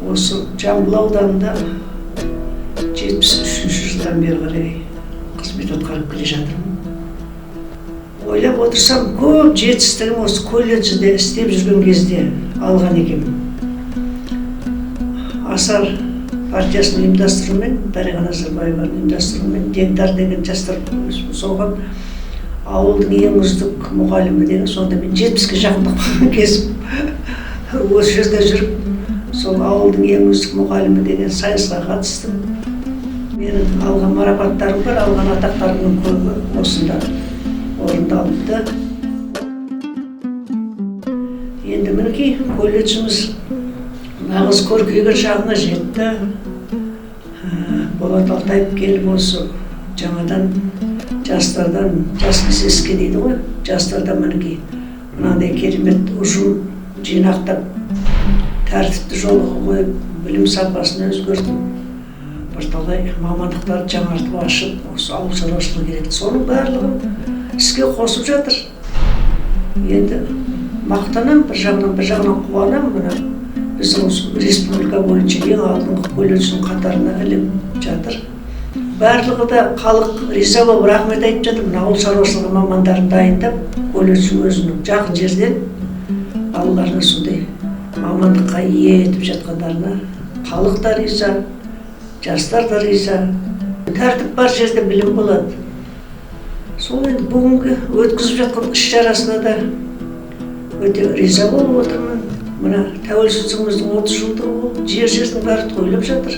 Осы Жамбыл ауданында 73 жылдан бері қарай қызмет атқарып келе жатырмын. Ойлап отырсам, көп жетістігім осы колледжде істеп жүрген кезде алған екенмін. Асар партиясының ұйымдастыруымен, Дариға Назарбаеваның ұйымдастыруымен Дегдар деген жастар соған ауылдың ең үздік мұғалімі деген, сонда мен 70-ке жақындап қалған кезім, осы жерде жүріп сол ауылдың ең үздік мұғалімі деген сайысқа қатыстым. Менің алған марапаттарым бар, алған атақтарымның көбі осында орындалыпты. Енді мінекей, колледжіміз нағыз көркейген шағына жетті. Болат Алтаев келіп, осы жаңадан жастардан, жас кісі дейді ғой, жастардан мінекей мынандай керемет ұжым жинақтап, тәртіпті жолға қойып, білім сапасын өзгертіп, бірталай мамандықтарды жаңартып ашып, осы ауыл шаруашылығы керек, соның барлығын іске қосып жатыр. Енді мақтанамын бір жағынан, бір жағынан қуанамын. Мына біздің осы республика бойынша ең алдыңғы колледждің қатарына ілігіп жатыр. Барлығы да халық риза болып, рахмет айтып жатыр. Мына ауыл шаруашылығы мамандарын дайындап, колледж өзінің жақын жерден балаларына сондай мамандыққа ие етіп жатқандарына халық та риза, жастар да риза. Тәртіп бар жерде білім болады. Сол енді бүгінгі өткізіп жатқан іс шарасына да өте риза болып отырмын. Мына тәуелсіздігіміздің 30 жылдығы болды, жер жердің бәрі тойлап жатыр.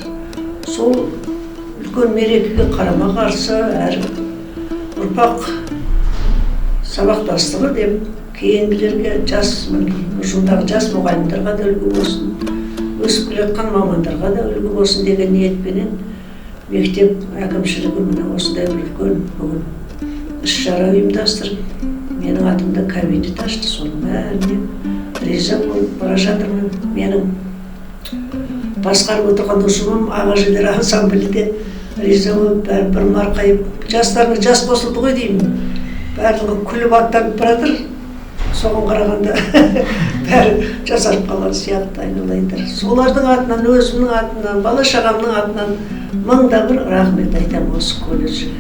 Сол үлкен мерекеге қарама қарсы әрі ұрпақ сабақтастығы деп, кейінгілерге, жас, мінекей ұжымдағы жас мұғалімдерге де үлгі болсын, өсіп келе жатқан мамандарға да үлгі болсын деген ниетпенен мектеп әкімшілігі міне осындай бір үлкен бүгін іс шара ұйымдастырып, менің атымда кабинет ашты. Соның бәріне риза болып бара жатырмын. Менің басқарып отырған ұжымым, аға әжелер ансамблі де риза болып, бәрі бір марқайып, жастарына жас қосылды ғой деймін, барлығы күліп аттанып бара жатыр. Соған қарағанда бәрі жасарып қалған сияқты, айналайындар. Солардың атынан, өзімнің атымнан, бала шағамның атынан мың да бір рахмет айтамын осы колледжге.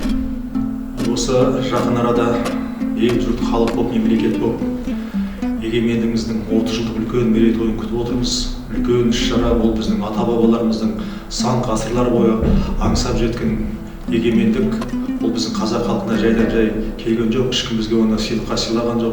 Осы жақын арада ел жұрт, халық болып, мемлекет болып егемендігіміздің 30 жылдық үлкен мерейтойын күтіп отырмыз. Үлкен іс шара ол біздің ата бабаларымыздың сан ғасырлар бойы аңсап жеткен егемендік. Ол біздің қазақ халқына жайдан жай келген жоқ, ешкім бізге оны сыйлыққа сыйлаған жоқ.